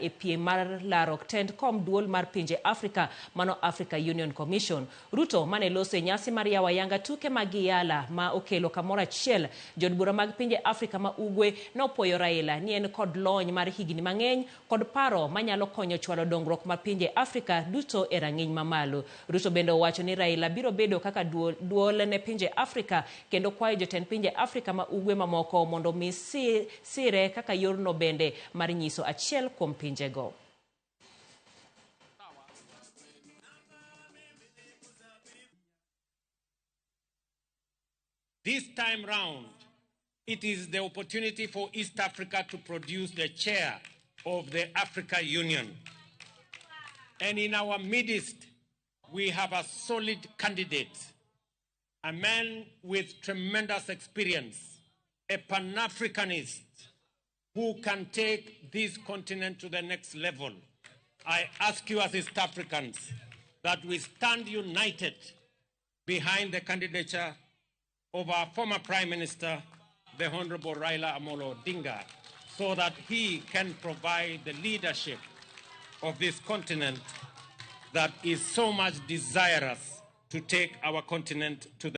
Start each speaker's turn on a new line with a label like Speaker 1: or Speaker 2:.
Speaker 1: E piem mar laro tend kom duol mar pinje Afrika mano Africa Union Commission. Ruto mane loso e nyasi mar yawo ayanga tuke mag Iyala ma okelo kamoro achiel jood bura mag pinje Afrika ma Ugwe nopuoyo Raila ni en kod lony mar higni mang'eny kod paro manyalo konyo chwalo dongruok mar pinje Afrika duto e rang'iny mamalo. Ruto bende owacho ni Raila biro bedo kaka duol ne pinje Afrika kendo kwayo jotend pinje Afrika ma Ugwe mamoko mondo mi sire kaka yorno bende mar nyiso achiel kuom pinjego.
Speaker 2: This time round, it is the opportunity for East Africa to produce the chair of the Africa Union. And in our midst, we have a solid candidate, a man with tremendous experience, a Pan-Africanist who can take this continent to the next level. I ask you as East Africans that we stand united behind the candidature of our former Prime Minister, the Honorable Raila Amolo Odinga, so that he can provide the leadership of this continent that is so much desirous to take our continent to the